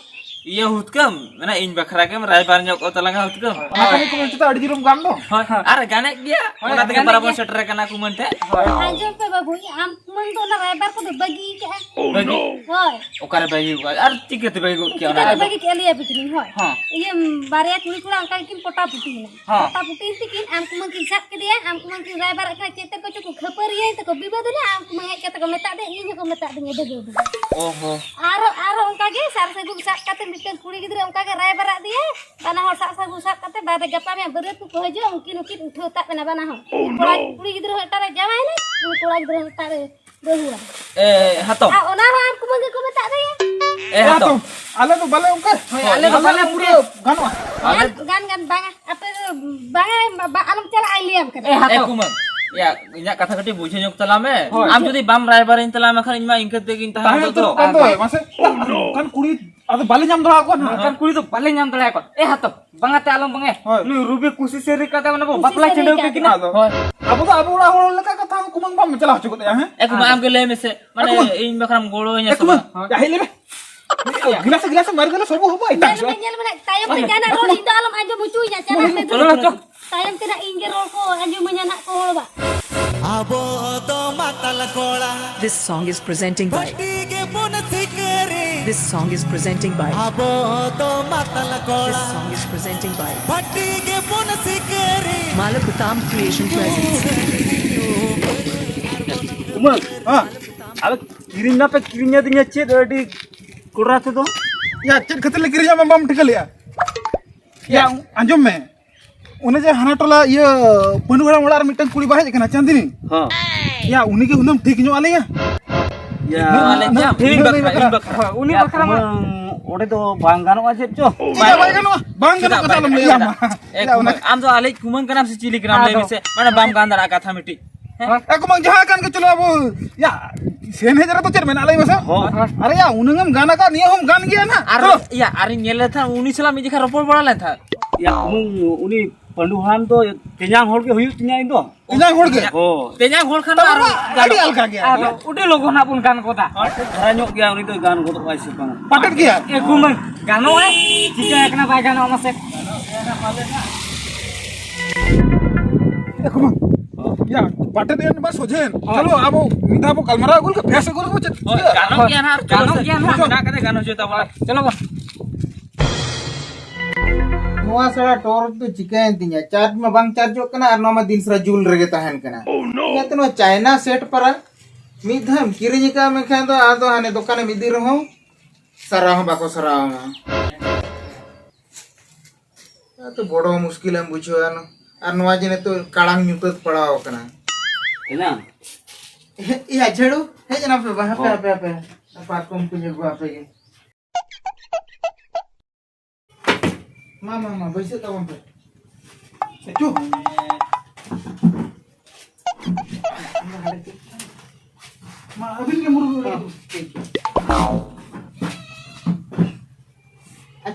ᱤᱭᱟᱹ ᱦᱩᱛᱠᱟᱹᱢ, ᱢᱟᱱᱮ ᱤᱧ ᱵᱟᱠᱷᱨᱟ ᱜᱮᱢ ᱨᱟᱭᱵᱟᱨ ᱧᱚᱜ ᱠᱚ ᱛᱟᱞᱟᱝᱟ ᱦᱩᱛᱠᱟᱹᱢ᱾ ᱚᱱᱟ ᱠᱟᱹᱢᱤ ᱠᱚ ᱢᱮᱱ ᱪᱮᱫᱟᱜ ᱟᱹᱰᱤ ᱡᱳᱨᱮᱢ ᱜᱟᱱ ᱫᱚ? ᱦᱳᱭ, ᱦᱳᱭ᱾ ᱟᱨ ᱜᱟᱱᱮᱫ ᱜᱮᱭᱟ, ᱦᱳᱭ, ᱚᱱᱟ ᱛᱮᱜᱮ ᱜᱟᱱᱮᱫ ᱯᱟᱨᱟ ᱵᱚᱱ ᱜᱮᱭᱟ᱾ ᱥᱮᱴᱮᱨ ᱟᱠᱟᱱᱟ ᱠᱩᱢᱟᱹᱝ ᱴᱷᱮᱱ᱾ ᱦᱳᱭ᱾ ᱟᱸᱡᱚᱢ ᱯᱮ ᱵᱟᱹᱵᱩ, ᱟᱢ ᱠᱩᱢᱟᱹᱝ ᱫᱚ ᱚᱱᱟ ᱨᱟᱭᱵᱟᱨ ᱠᱚᱫᱚ ᱵᱟᱹᱜᱤ ᱠᱟᱜᱼᱟ᱾ ᱵᱟᱹᱜᱤ? ᱦᱳᱭ᱾ ᱚᱠᱟᱨᱮ ᱵᱟᱹᱜᱤ ᱠᱟᱜᱼᱟ? ᱟᱨ ᱪᱤᱠᱟᱹᱛᱮ ᱵᱟᱹᱜᱤ ᱜᱚᱫ ᱠᱮᱭᱟ ᱚᱱᱟ ᱪᱤᱠᱟᱹᱛᱮ ᱨᱟᱭᱵᱟᱨ? ᱵᱟᱹᱜᱤ ᱠᱮᱜᱼᱟ, ᱞᱟᱹᱭ ᱟᱯᱮ ᱠᱟᱹᱱᱟᱹᱧ, ᱦᱳᱭ᱾ ᱦᱮᱸ᱾ ᱤᱭᱟᱹ, ᱵᱟᱨᱭᱟ ᱠᱩᱲᱤ ᱠᱚᱲᱟ ᱚᱱᱠᱟ ᱜᱮᱠᱤᱱ ᱯᱚᱴᱟ ᱯᱩᱴᱤᱭᱮᱱᱟ᱾ ᱦᱮᱸ᱾ ᱯᱚᱴᱟ ᱯᱩᱴᱤᱭᱮᱱ ᱛᱮᱠᱤᱱ, ᱟᱢ ᱠᱩᱢᱟᱹᱝ ᱠᱤᱱ ᱥᱟᱵ ᱠᱮᱫᱮᱭᱟ, ᱟᱢ ᱠᱩᱢᱟᱹᱝ ᱠᱤᱱ ᱨᱟᱭᱵᱟᱨᱚᱜ ᱠᱟᱱᱟ, ᱪᱮᱫ ᱛᱮᱠᱚ ᱪᱚ ᱠᱚ ᱠᱷᱟᱹᱯᱟᱹᱨᱤᱭᱟᱹᱭᱮᱱ ᱛᱮᱠᱚ ᱵᱤᱵᱟᱹᱫ ᱮᱱᱟ, ᱟᱢ ᱠᱩᱢᱟᱹᱝ ᱦᱮᱡ ᱠᱟᱛᱮ ᱠᱚ ᱢᱮᱛᱟᱫ ᱫᱮᱭᱟ, ᱤᱧ ᱦᱚᱸᱠᱚ ᱢᱮᱛᱟᱫ ᱫᱤᱧᱟ ᱰᱟᱹᱵᱟᱹ ᱰᱟᱹᱵᱟᱹ᱾ ᱚ ᱦᱚ᱾ ᱟᱨᱚ, ᱟᱨᱚ ᱚᱱᱠᱟ ᱜᱮ ᱥᱟᱨ ᱥᱟᱹᱜᱩᱱ ᱥᱟᱵ ᱠᱟᱛᱮ ᱢᱤᱫᱴᱮᱱ ᱠᱩᱲᱤ ᱜᱤᱫᱽᱨᱟᱹ ᱚᱱᱠᱟ ᱜᱮ ᱨᱟᱭᱵᱟᱨᱟᱜ ᱫᱮᱭᱟᱭ, ᱵᱟᱱᱟ ᱦᱚᱲ ᱥᱟᱵ ᱥᱟᱹᱜᱩᱱ ᱥᱟᱵ ᱠᱟᱛᱮ ᱵᱟᱫᱮ ᱜᱟᱯᱟ ᱢᱮᱭᱟᱝ ᱵᱟᱹᱨᱭᱟᱹᱛ ᱠᱚᱠᱚ ᱦᱤᱡᱩᱜᱼᱟ, ᱩᱱᱠᱤᱱ ᱦᱚᱸᱠᱤᱱ ᱩᱴᱷᱟᱹᱣ ᱛᱟᱵ ᱮᱱᱟ ᱵᱟᱱᱟ ᱦᱚᱲ᱾ ᱠᱚᱲᱟ, ᱠᱩᱲᱤ ᱜᱤᱫᱽᱨᱟᱹ ᱦᱚᱸ ᱮᱴᱟᱜ ᱨᱮ ᱡᱟᱶᱟᱭ ᱮᱱᱟᱭ, ᱩᱱᱤ ᱠᱚᱲᱟ ᱜᱤᱫᱽᱨᱟᱹ ᱦᱚᱸ ᱮᱴᱟᱜ ᱨᱮ ᱵᱟᱹᱦᱩ ᱟᱱ᱾ ᱮ, ᱦᱟᱛᱚᱢ᱾ ᱟᱨ ᱚᱱᱟ ᱦᱚᱸ ᱟᱢ ᱠᱩᱢᱟᱹᱝ ᱜᱮᱠᱚ ᱢᱮᱛᱟᱜ ᱫᱚᱭᱟ᱾ ᱮ, ᱮ, ᱦᱟᱛᱚᱢ᱾ ᱦᱟᱛᱚᱢ, ᱟᱞᱮ ᱫᱚ ᱵᱟᱞᱮ ᱚᱱᱠᱟ᱾ ᱦᱳᱭ, ᱟᱞᱮ ᱫᱚ ᱟᱞᱮ ᱵᱟᱞᱮ ᱫᱚ ᱯᱩᱨᱟᱹ ᱚᱱᱠᱟ᱾ ᱜᱟᱱᱚᱜᱼᱟ᱾ ᱟᱞᱮ ᱜᱟᱱ, ᱫᱚ ᱜᱟᱱ, ᱜᱟᱱ, ᱵᱟᱝᱟ᱾ ᱟᱯᱮ ᱫᱚ ᱵᱟᱝᱟ, ᱵᱟ-, ᱟᱞᱚᱢ ᱪᱟᱞᱟᱜᱼᱟ, ᱞᱟᱹᱭᱟᱢ ᱠᱟᱱᱟ᱾ ᱮ, ᱦᱟᱛᱚᱢ᱾ ᱮ, ᱠᱩᱢᱟᱹᱝ᱾ ᱭᱟ, ᱤᱧᱟᱹᱜ ᱠᱟᱛᱷᱟ ᱠᱟᱹᱴᱤᱡ ᱵᱩᱡᱷᱟᱹᱣ ᱧᱚᱜ ᱛᱟᱞᱟᱝ ᱢᱮ᱾ ᱦᱳᱭ᱾ ᱟᱢ ᱡᱩᱫᱤ ᱵᱟᱢ ᱨᱟᱭᱵᱟᱨᱤᱧ ᱛᱟᱞᱟᱝ ᱢᱮ ᱠᱷᱟᱱ, ᱤᱧ ᱢᱟ ᱤᱱᱠᱟᱹ ᱛᱮᱜᱤᱧ ᱛᱟᱦᱮᱸ ᱛᱟᱦᱮᱸ ᱠᱚᱜ ᱫᱚ᱾ ᱩᱛᱟᱹᱨᱚᱜ ᱠᱟᱱ ᱫᱚᱭ, ᱢᱟᱥᱮ᱾ ᱚᱱᱠᱟᱱ ᱠᱩᱲᱤ ᱟᱫᱚ ᱵᱟᱞᱮ ᱧᱟᱢ ᱫᱟᱲᱮᱭᱟᱠᱚ ᱠᱟᱱᱟ᱾ ᱚᱱᱠᱟᱱ ᱠᱩᱲᱤ ᱫᱚ ᱵᱟᱞᱮ ᱧᱟᱢ ᱫᱟᱲᱮᱭᱟᱠᱚᱣᱟ᱾ ᱮ ᱦᱟᱛᱚ, ᱵᱟᱝᱟ ᱛᱮ ᱟᱞᱚᱢ ᱵᱟᱝᱮ᱾ ᱦᱳᱭ᱾ ᱱᱩᱭ ᱨᱩᱵᱤ ᱠᱩᱥᱤ ᱥᱮ ᱨᱤᱠᱟ ᱛᱮ ᱢᱟᱱᱮ ᱵᱚ ᱠᱩᱥᱤ ᱵᱟᱯᱞᱟ ᱥᱮ ᱪᱷᱤᱰᱟᱹᱣ ᱨᱤᱠᱟ ᱠᱮ ᱠᱤᱱᱟ᱾ ᱟᱫᱚ ᱦᱳᱭ᱾ ᱟᱵᱚ ᱫᱚ ᱟᱵᱚ ᱚᱲᱟᱜ ᱦᱚᱲ ᱞᱮᱠᱟ ᱠᱟᱛᱷᱟ ᱠᱩᱢᱟᱹᱝ ᱵᱟᱢ ᱪᱟᱞᱟᱣ ᱦᱚᱪᱚ ᱜᱚᱫ ᱮᱭᱟ, ᱦᱮᱸ? ᱮ ᱠᱩᱢᱟᱹᱝ, ᱟᱢ ᱜᱮ ᱞᱟᱹᱭ ᱢᱮᱥᱮ, ᱢᱟᱱᱮ ᱮ ᱠᱩᱢᱟᱹᱝ᱾ ᱤᱧ ᱵᱟᱠᱷᱨᱟᱢ ᱜᱚᱲᱚ ᱟᱹᱧᱟ ᱮ ᱥᱮ ᱠᱩᱢᱟᱹᱝ, ᱵᱟᱝ? ᱡᱟ ᱦᱮᱡ ᱞᱮ ᱢᱮ᱾ ᱜᱤᱞᱟᱥ, ᱜᱤᱞᱟᱥ ᱢᱟᱨ ᱫᱮᱞᱮ ᱥᱚᱵᱩ ᱦᱚᱵᱚ ᱮᱴᱟᱜ ᱧᱮᱞ ᱢᱮ, ᱥᱮᱫ᱾ ᱧᱮᱞ ᱢᱮ, ᱛᱟᱭᱚᱢ ᱛᱮ ᱡᱟᱦᱟᱱᱟᱜ ᱨᱚᱲ ᱤᱧ ᱫᱚ ᱟᱞᱚᱢ ᱟᱸᱡᱚᱢ ᱦᱚᱪᱚᱧᱟ, ᱪᱟᱞᱟᱜ ᱢᱮ᱾ ᱪᱚᱞᱚ, ᱪᱚᱞᱚ᱾ ᱛᱟᱭᱚᱢ ᱛᱮ ᱱᱟᱜ ᱤᱧ ᱜᱮ ᱨᱚᱲ ᱠᱚ ᱟᱸᱡᱚᱢᱟᱹᱧᱟ ᱱᱟᱜ ᱠᱚ ᱦᱚᱲ ᱵᱟ᱾ ᱟᱵᱚ ᱫᱚ ᱢᱟᱛᱟᱞ ᱠᱚᱲᱟ᱾ This song is presenting by ᱵᱷᱟᱹᱴᱤ ᱜᱮᱵᱚᱱ ᱥᱤᱠᱟᱹᱨᱤ᱾ This song is presenting by ᱟᱵᱚ ᱫᱚ ᱢᱟᱛᱟᱞ ᱠᱚᱲᱟ᱾ This song is presenting by ᱵᱷᱟᱹᱴᱤ ᱜᱮᱵᱚᱱ ᱥᱤᱠᱟᱹᱨᱤ᱾ Malakuttam Creation presents. ᱠᱩᱢᱟᱹᱝ, ᱦᱮᱸ᱾ ᱟᱫᱚ ᱠᱤᱨᱤᱧ ᱢᱟᱯᱮ ᱠᱤᱨᱤᱧ ᱟᱹᱫᱤᱧᱟ ᱪᱮᱫ ᱟᱹᱰᱤ ᱠᱚᱰᱨᱟ ᱛᱮᱫᱚ? ᱭᱟ, ᱪᱮᱫ ᱠᱷᱟᱹᱛᱤᱨ ᱞᱮ ᱠᱤᱨᱤᱧᱟ ᱵᱟᱢ ᱴᱷᱤᱠᱟᱹ ᱞᱮᱜᱼᱟ? ᱭᱟ, ᱟᱸᱡᱚᱢ ᱢᱮ᱾ ᱚᱱᱮ ᱡᱮ ᱦᱟᱱᱟ ᱴᱚᱞᱟ ᱤᱭᱟᱹ ᱯᱟᱹᱱᱩ ᱦᱟᱲᱟᱢ ᱚᱲᱟᱜ ᱨᱮ ᱢᱤᱫᱴᱟᱝ ᱠᱩᱲᱤ ᱵᱟᱭ ᱦᱮᱡ ᱟᱠᱟᱱᱟ, ᱪᱟᱸᱫᱤᱱᱤ? ᱦᱮᱸ᱾ ᱭᱟ, ᱩᱱᱤ ᱜᱮ ᱦᱩᱱᱟᱹᱝ ᱴᱷᱤᱠ ᱧᱚᱜ ᱟᱞᱮᱭᱟ᱾ ᱭᱟ, ᱩᱱᱟᱹᱜ, ᱟᱞᱮ ᱩᱱᱟᱹᱜ ᱪᱮᱫ? ᱴᱷᱤᱠ ᱤᱧ ᱧᱚᱜ ᱵᱟᱠᱷᱨᱟ, ᱟᱞᱮᱭᱟ᱾ ᱤᱧ ᱵᱟᱠᱷᱨᱟ᱾ ᱦᱳᱭ, ᱩᱱᱤ ᱭᱟ, ᱵᱟᱠᱷᱨᱟ ᱢᱟ᱾ ᱠᱩᱢᱟᱹᱝ, ᱚᱸᱰᱮ ᱫᱚ ᱵᱟᱝ ᱜᱟᱱᱚᱜᱼᱟ ᱪᱮᱫ ᱪᱚ? ᱪᱮᱫᱟᱜ ᱵᱟᱭ ᱜᱟᱱᱚᱜᱼᱟ? ᱵᱟᱝ ᱪᱮᱫᱟᱜ ᱜᱟᱱᱚᱜᱼᱟ ᱵᱟᱭ ᱠᱟᱛᱷᱟ ᱟᱞᱚᱢ ᱜᱟᱱᱚᱜᱼᱟ? ᱞᱟᱹᱭᱟ ᱪᱮᱫᱟᱜ? ᱢᱟ᱾ ᱮ, ᱭᱟ, ᱠᱩᱢᱟᱹᱝ, ᱚᱱᱟ ᱟᱢ ᱫᱚ ᱟᱞᱮᱭᱤᱡ ᱠᱩᱢᱟᱹᱝ ᱠᱟᱱᱟᱢ ᱥᱮ ᱪᱤᱞᱤ ᱠᱟᱱᱟᱢ? ᱞᱟᱹᱭ ᱟᱫᱚ ᱢᱮᱥᱮ, ᱢᱟᱱᱮ ᱵᱟᱢ ᱜᱟᱱ ᱫᱟᱲᱮᱭᱟᱜᱼᱟ ᱠᱟᱛᱷᱟ ᱢᱤᱫᱴᱤᱡ᱾ ᱦᱮᱸ? ᱮ, ᱠᱩᱢᱟᱹᱝ, ᱡᱟᱦᱟᱸ ᱠᱟᱱ ᱜᱮ ᱪᱚᱞᱚ ᱟᱵᱚ, ᱭᱟ, ᱥᱮᱱ ᱦᱮᱡ ᱨᱮ ᱫᱚ ᱪᱮᱫ ᱢᱮᱱᱟᱜᱼᱟ ᱞᱟᱹᱭ ᱢᱮᱥᱮ? ᱦᱳᱭ᱾ ᱟᱨᱮ ᱭᱟ, ᱩᱱᱟᱹᱝ ᱮᱢ ᱜᱟᱱ ᱟᱠᱟᱫ, ᱱᱤᱭᱟᱹ ᱦᱚᱸᱢ ᱜᱟᱱ ᱜᱮᱭᱟ ᱱᱟᱜ᱾ ᱟᱨ, ᱪᱚᱞᱚ᱾ ᱭᱟ, ᱟᱨᱤᱧ ᱧᱮᱞ ᱞᱮᱫ ᱛᱟᱦᱮᱸᱫ, ᱩᱱᱤ ᱥᱟᱞᱟᱜ ᱢᱤᱫ ᱡᱚᱠᱷᱟ ᱨᱚᱯᱚᱲ ᱵᱟᱲᱟ ᱞᱮᱱ ᱛᱟᱦᱮᱸᱫ᱾ ᱭᱟ, ᱠᱩᱢᱟᱹᱝ, ᱩᱱᱤ ᱯᱟᱹᱰᱩ ᱦᱟᱲᱟᱢ ᱫᱚ ᱛᱮᱧᱟᱝ ᱦᱚᱲ ᱜᱮ ᱦᱩᱭᱩᱜ ᱛᱤᱧᱟ ᱤᱧ ᱫᱚ᱾ ᱛᱮᱧᱟᱝ ᱦᱚᱲ ᱜᱮ? ᱦᱳᱭ᱾ ᱛᱮᱧᱟᱝ ᱦᱚᱲ ᱠᱷᱟᱱ ᱫᱚ ᱛᱟᱦᱚᱞᱮ ᱟᱨᱚ ᱢᱟ ᱟᱹᱰᱤ ᱜᱟᱱᱚᱜᱼᱟ᱾ ᱟᱞᱜᱟ ᱜᱮᱭᱟ᱾ ᱟᱨ ᱟᱹᱰᱤ ᱞᱚᱜᱚᱱ ᱦᱟᱸᱜ ᱵᱚᱱ ᱜᱟᱱ ᱜᱚᱫᱟ᱾ ᱯᱟᱴᱮᱫ ᱫᱷᱟᱨᱟ ᱧᱚᱜ ᱜᱮᱭᱟ, ᱩᱱᱤ ᱫᱚᱭ ᱜᱟᱱ ᱜᱚᱫᱚᱜ ᱟᱭ ᱥᱮ ᱵᱟᱝ? ᱯᱟᱴᱮᱫ ᱜᱮᱭᱟ? ᱮ ᱠᱩᱢᱟᱹᱝ, ᱜᱟᱱᱚᱜᱼᱟᱭ? ᱪᱤᱠᱟᱹ ᱟᱠᱟᱱᱟ ᱵᱟᱭ ᱜᱟᱱᱚᱜᱼᱟ ᱢᱟᱥᱮ? ᱮ ᱠᱩᱢᱟᱹᱝ, ᱭᱟ, ᱯᱟᱴᱮᱫ ᱮᱱ ᱵᱟ ᱥᱚᱡᱷᱮ ᱮᱱ᱾ ᱦᱳᱭ᱾ ᱪᱚᱞᱚ, ᱟᱵᱚ ᱢᱤᱫ ᱫᱷᱟᱣ ᱵᱚ ᱜᱟᱞᱢᱟᱨᱟᱣ ᱟᱹᱜᱩ ᱞᱮᱠᱷᱟᱱ ᱵᱮᱥ ᱟᱹᱜᱩ ᱞᱮᱠᱷᱟᱱ ᱪᱮᱫ ᱦᱳᱭ, ᱪᱤᱠᱟᱹᱜᱼᱟ? ᱜᱟᱱᱚᱜ ᱜᱮᱭᱟ ᱱᱟᱦᱟᱜ, ᱪᱚᱞᱚ ᱜᱟᱱᱚᱜ ᱥᱮ᱾ ᱜᱮᱭᱟ ᱱᱟᱦᱟᱜ, ᱪᱚᱞᱚ᱾ ᱢᱮᱱᱟᱜ ᱠᱟᱛᱮ ᱜᱟᱱᱚᱜ ᱦᱚᱪᱚᱭ ᱛᱟᱵᱚᱱᱟ᱾ ᱪᱚᱞᱚ ᱵᱚᱱ᱾ ᱱᱚᱣᱟ ᱥᱟᱞᱟ ᱴᱚᱨᱪ ᱫᱚ ᱪᱤᱠᱟᱹᱭᱮᱱ ᱛᱤᱧᱟ? ᱪᱟᱨᱡᱽ ᱢᱟ ᱵᱟᱝ ᱪᱟᱨᱡᱚᱜ ᱠᱟᱱᱟ ᱟᱨ ᱱᱚᱣᱟ ᱢᱟ ᱫᱤᱱ ᱥᱟᱨᱟ ᱡᱩᱞ ᱨᱮᱜᱮ ᱛᱟᱦᱮᱱ ᱠᱟᱱᱟ᱾ ᱤᱧᱟᱹᱜ ᱛᱚ ᱱᱚᱣᱟ ᱪᱟᱭᱱᱟ ᱥᱮᱴ ᱯᱟᱨᱟ ᱢᱤᱫ ᱫᱷᱟᱣ ᱮᱢ ᱠᱤᱨᱤᱧ ᱟᱠᱟᱫ ᱢᱮᱱᱠᱷᱟᱱ ᱫᱚ ᱟᱫᱚ ᱦᱟᱱᱮ ᱫᱚᱠᱟᱱᱮᱢ ᱤᱫᱤ ᱨᱮᱦᱚᱸ ᱥᱟᱨᱟᱣ ᱦᱚᱸ ᱵᱟᱠᱚ ᱥᱟᱨᱟᱣ ᱟᱢᱟ᱾ ᱟᱫᱚ ᱵᱚᱲᱚ ᱢᱩᱥᱠᱤᱞᱮᱢ ᱵᱩᱡᱷᱟᱹᱣᱟ᱾ ᱟᱨ ᱱᱚᱣᱟ ᱡᱮ ᱱᱤᱛᱚᱜ ᱠᱟᱲᱟᱝ ᱧᱩᱛᱟᱹᱛ ᱯᱟᱲᱟᱣ ᱟᱠᱟᱱᱟ᱾ ᱦᱮᱱᱟᱜ? ᱮᱭᱟ ᱡᱷᱟᱹᱲᱩ, ᱦᱮᱡ ᱮᱱᱟ ᱯᱮ ᱵᱟᱝ? ᱦᱟᱯᱮ, ᱦᱚᱸ᱾ ᱦᱟᱯᱮ, ᱦᱟᱯᱮ᱾ ᱯᱟᱨᱠᱚᱢ ᱠᱚᱧ ᱟᱹᱜᱩ ᱟᱯᱮ ᱜᱮ᱾ ᱢᱟ, ᱢᱟ, ᱢᱟ, ᱵᱟᱹᱭᱥᱟᱹᱜ ᱛᱟᱵᱚᱱ ᱯᱮ᱾ ᱪᱩᱯ᱾ ᱢᱟ, ᱟᱹᱵᱤᱱ ᱜᱮ ᱢᱩᱨᱢᱩ ᱨᱮ᱾ ᱴᱷᱤᱠ ᱜᱮᱭᱟ᱾